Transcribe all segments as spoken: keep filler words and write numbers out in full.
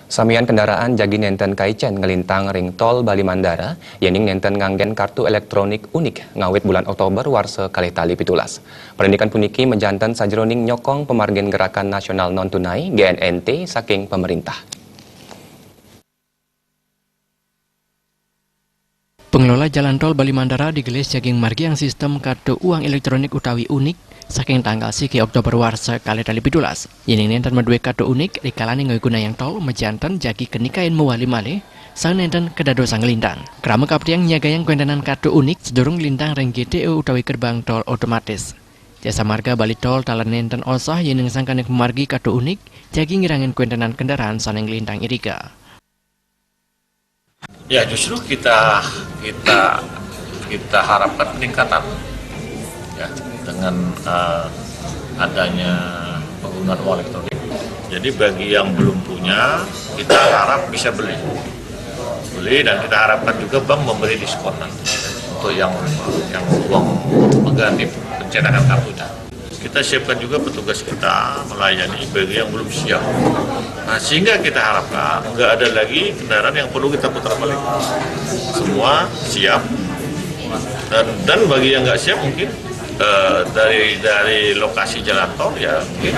Samian kendaraan jagi nénten kaicén nglintang ring Tol Bali Mandara, yéning nénten nganggén kartu éléktronik unik ngawit bulan Oktober warsa kalih tali pitulas. Parindikan puniki majanten sajroning nyokong pamargin Gerakan Nasional Non Tunai, G N N T, saking pamréntah. Pengelola Jalan Tol Bali Mandara digelis jagi margiang sistem kartu uang éléktronik utawi unik saking tanggal siki Oktober warsa kalih tali pitulas. Yéning nénten madué kartu unik, rikalané ngagunayang tol majanten jagi kanikain mawali malih, saha nénten kadadosang nglintang. Krama kapatihan nyagayang kuéntenan kartu unik sadurung nglintang ring G T O utawi gerbang tol otomatis. Jasa Marga Bali Tol taler nénten osah yéning sangkaning pamargi kartu unik jagi ngirangin kuéntenan kendaraan sané nglintang irika. Ya, justru kita kita kita harapkan peningkatan, ya, dengan eh, adanya penggunaan uang elektronik. Jadi bagi yang belum punya, kita harap bisa beli, beli dan kita harapkan juga bank memberi diskon nanti untuk yang yang uang pengganti pencetakan kartunya. Kita siapkan juga petugas kita melayani bagi yang belum siap. Nah, sehingga kita harapkan nggak ada lagi kendaraan yang perlu kita putar balik. Semua siap. Dan, dan bagi yang nggak siap mungkin eh, dari dari lokasi jalan tol ya mungkin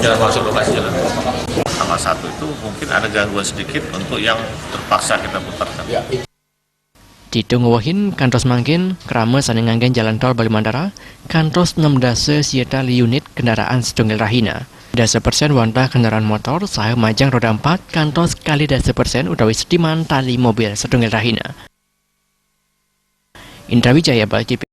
jangan masuk lokasi jalan tol. Tanggal satu itu mungkin ada gangguan sedikit untuk yang terpaksa kita putarkan. Ditu ngwehin kantos mangkin, krama sané nganggén Jalan Tol Bali Mandara kantos nem dasa sia tali unit kendaraan satunggal rahina. Dasa persén wantah kendaraan motor saha majeng roda empat kantos kalih dasa persén utawi setiman tali mobil satunggal rahina. Indra Wijaya, Bali T V.